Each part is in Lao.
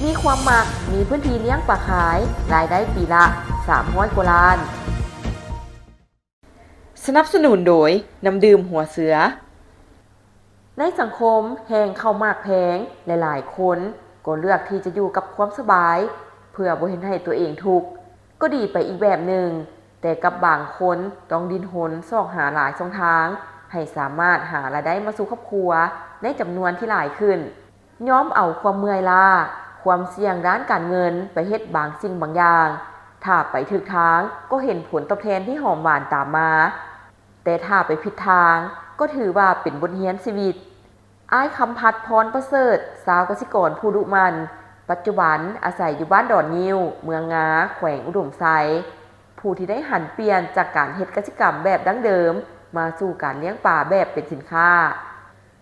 ມີຄວາມມັກ, ມີພື້ນທີ່ລ້ຽງປາຂາຍ, ລາຍໄດ້ປີລະສາມຮ້ອຍກວ່າລ້ານ. ສະໜັບສະໜູນໂດຍ ນ້ຳດື່ມຫົວເສືອ. ໃນສັງຄົມແຫ່ງເຂົ້າໝາກແພງ, ຫຼາຍໆຄົນກໍເລືອກທີ່ຈະຢູ່ກັບຄວາມສະບາຍ ເພື່ອບໍ່ເຮັດໃຫ້ຕົວເອງທຸກ ກໍດີໄປອີກແບບໜຶ່ງ, ແຕ່ກັບບາງຄົນຕ້ອງດີ້ນຮົນຊອກຫາຫຼາຍຊ່ອງທາງ ໃຫ້ສາມາດຫາລາຍໄດ້ມາສູ່ຄອບຄົວໃນຈຳນວນທີ່ຫຼາຍຂຶ້ນ. ຍອມເອົາຄວາມເມື່ອຍລ້າ, ຄວາມສ່ຽງດ້ານການເງິນໄປເຮັດບາງສິ່ງບາງຢ່າງ, ຖ້າໄປຖືກທາງກໍເຫັນຜົນຕອບແທນທີ່ຫອມຫວານຕາມມາ, ແຕ່ຖ້າໄປຜິດທາງກໍຖືວ່າເປັນບົດຮຽນຊີວິດ. ອ້າຍ ຄຳພັດ ພອນປະເສີດ, ຊາວກະສິກອນຜູ້ດຸໝັ່ນ, ປັດຈຸບັນອາໄສຢູ່ບ້ານດອນງິ້ວ, ເມືອງງາ, ແຂວງອຸດົມໄຊ, ຜູ້ທີ່ໄດ້ຫັນປ່ຽນຈາກການເຮັດກະສິກຳແບບດັ້ງເດີມ ມາສູ່ການລ້ຽງປາແບບເປັນສິນຄ້າ,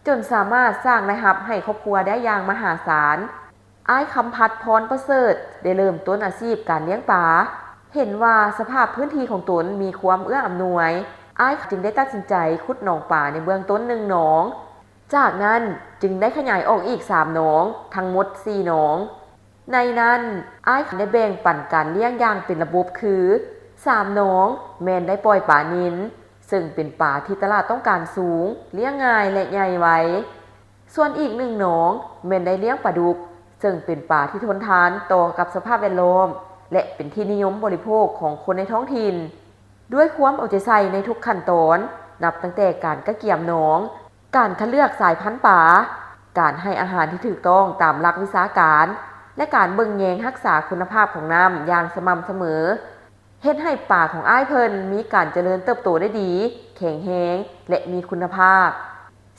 ຈົນສາມາດສ້າງລາຍຮັບໃຫ້ຄອບຄົວໄດ້ຢ່າງມະຫາສານ. ອ້າຍ ຄຳພັດ ພອນປະເສີດ ໄດ້ເລີ່ມຕົ້ນອາຊີບການລ້ຽງປາ. ເຫັນວ່າສະພາບພື້ນທີ່ຂອງຕົນມີຄວາມເອື້ອອຳນວຍ, ອ້າຍຈຶ່ງໄດ້ຕັດສິນໃຈຂຸດໜອງປາໃນເບື້ອງຕົ້ນໜຶ່ງໜອງ. ຈາກນັ້ນຈຶ່ງໄດ້ຂະຫຍາຍອອກອີກສາມໜອງ, ທັງໝົດສີ່ໜອງ. ໃນນັ້ນ, ອ້າຍໄດ້ແບ່ງປັນການລ້ຽງຢ່າງເປັນລະບົບ ຄື ສາມໜອງແມ່ນໄດ້ປ່ອຍປານິນ, ເຊິ່ງເປັນປາທີ່ຕະຫຼາດຕ້ອງການສູງ, ລ້ຽງງ່າຍ ແລະ ໃຫຍ່ໄວ. ສ່ວນອີກໜຶ່ງໜອງແມ່ນໄດ້ລ້ຽງປາດຸກ, ເຊິ່ງເປັນປາທີ່ທົນທານຕໍ່ກັບສະພາບແວດລ້ອມ ແລະ ເປັນທີ່ນິຍົມບໍລິໂພກຂອງຄົນໃນທ້ອງຖິ່ນ. ດ້ວຍຄວາມເອົາໃຈໃສ່ໃນທຸກຂັ້ນຕອນ, ນັບຕັ້ງແຕ່ການກະກຽມໜອງ, ການຄັດເລືອກສາຍພັນປາ, ການໃຫ້ອາຫານທີ່ຖືກຕ້ອງຕາມຫຼັກວິຊາການ ແລະ ການເບິ່ງແຍງຮັກສາຄຸນນະພາບຂອງນ້ຳຢ່າງສະໝ່ຳສະເໝີ, ເຮັດໃຫ້ປາຂອງອ້າຍເພິ່ນມີການຈະເລີນເຕີບໂຕໄດ້ດີ, ແຂງແຮງ ແລະ ມີຄຸນນະພາບ.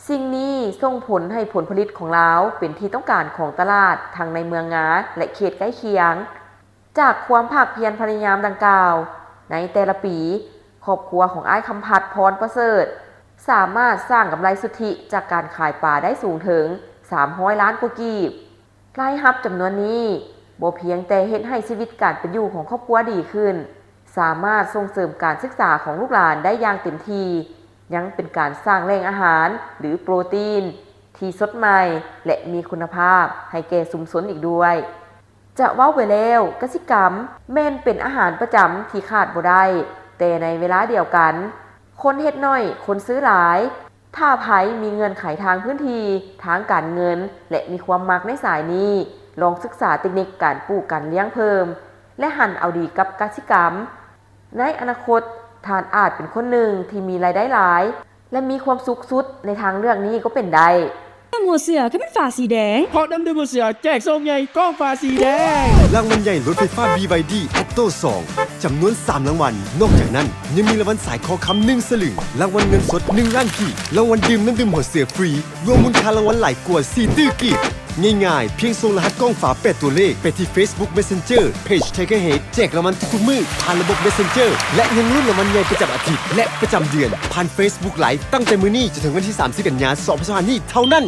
ສິ່ງນີ້ສົ່ງຜົນໃຫ້ຜົນຜະລິດຂອງລາວເປັນທີ່ຕ້ອງການຂອງຕະຫຼາດທັງໃນເມືອງງາ ແລະ ເຂດໃກ້ຄຽງ. ຈາກຄວາມພາກພຽນພະຍາຍາມດັ່ງກ່າວ, ໃນແຕ່ລະປີ, ຄອບຄົວຂອງອ້າຍ ຄຳພັດ ພອນປະເສີດ ສາມາດສ້າງກຳໄລສຸດທິຈາກການຂາຍປາໄດ້ສູງເຖິງສາມຮ້ອຍລ້ານກວ່າກີບ. ລາຍຮັບຈຳນວນນີ້ບໍ່ພຽງແຕ່ເຮັດໃຫ້ຊີວິດການເປັນຢູ່ຂອງຄອບຄົວດີຂຶ້ນ, ສາມາດສົ່ງເສີມການສຶກສາຂອງລູກຫຼານໄດ້ຢ່າງເຕັມທີ່, ຍັງເປັນການສ້າງແຫຼ່ງອາຫານ ຫຼື ໂປຣຕີນ ທີ່ສົດໃໝ່ ແລະ ມີຄຸນນະພາບໃຫ້ແກ່ຊຸມຊົນອີກດ້ວຍ. ຈະເວົ້າໄປແລ້ວ, ກະສິກຳແມ່ນເປັນອາຫານປະຈຳທີ່ຂາດບໍ່ໄດ້, ແຕ່ໃນເວລາດຽວກັນ, ຄົນເຮັດໜ້ອຍ, ຄົນຊື້ຫຼາຍ. ຖ້າໃຜມີເງື່ອນໄຂທາງພື້ນທີ່, ທາງການເງິນ ແລະ ມີຄວາມມັກໃນສາຍນີ້, ລອງສຶກສາເຕັກນິກການປູກການລ້ຽງເພີ່ມ ແລະ ຫັນເອົາດີກັບກະສິກຳ. ໃນອະນາຄົດ, ທ່ານອາດເປັນຄົນໜຶ່ງທີ່ມີລາຍໄດ້ຫຼາຍ ແລະ ມີຄວາມສຸກສຸດໃນທາງເລືອກນີ້ກໍເປັນໄດ້. ນ້ຳດື່ມຫົວເສືອຄືແມ່ນຝາສີແດງ ເພາະນ້ຳດື່ມຫົວເສືອແຈກຊອງໃຫຍ່ກ້ອງຝາສີແດງ. ລາງວັນໃຫຍ່ລົດໄຟຟ້າ ບີວາຍດີ ແອັດໂຕ ສອງ ຈຳນວນສາມລາງວັນ. ນອກຈາກນັ້ນ ຍັງມີລາງວັນສາຍຄໍຄຳໜຶ່ງສະຫຼຶງ, ລາງວັນເງິນສົດໜຶ່ງລ້ານກີບ, ລາງວັນດື່ມນ້ຳດື່ມຫົວເສືອຟຣີ, ລວມມູນຄ່າລາງວັນຫຼາຍກວ່າສີ່ຕື້ກີບ. ງ່າຍໆ, ພຽງສົ່ງລະຫັດກ້ອງຝາແປດຕົວເລກໄປທີ່ Facebook Messenger Page Tiger Head ແຈກລາງວັນທຸກໆມື້ຜ່ານລະບົບ Messenger ແລະ ຍັງລຸ້ນລາງວັນໃຫຍ່ປະຈຳອາທິດ ແລະ ປະຈຳເດືອນ ຜ່ານ Facebook Live ຕັ້ງແຕ່ມື້ນີ້ຈົນເຖິງວັນທີສາມສິບ ກັນຍາ ສອງພັນຊາວຫ້າ ນີ້ເທົ່ານັ້ນ.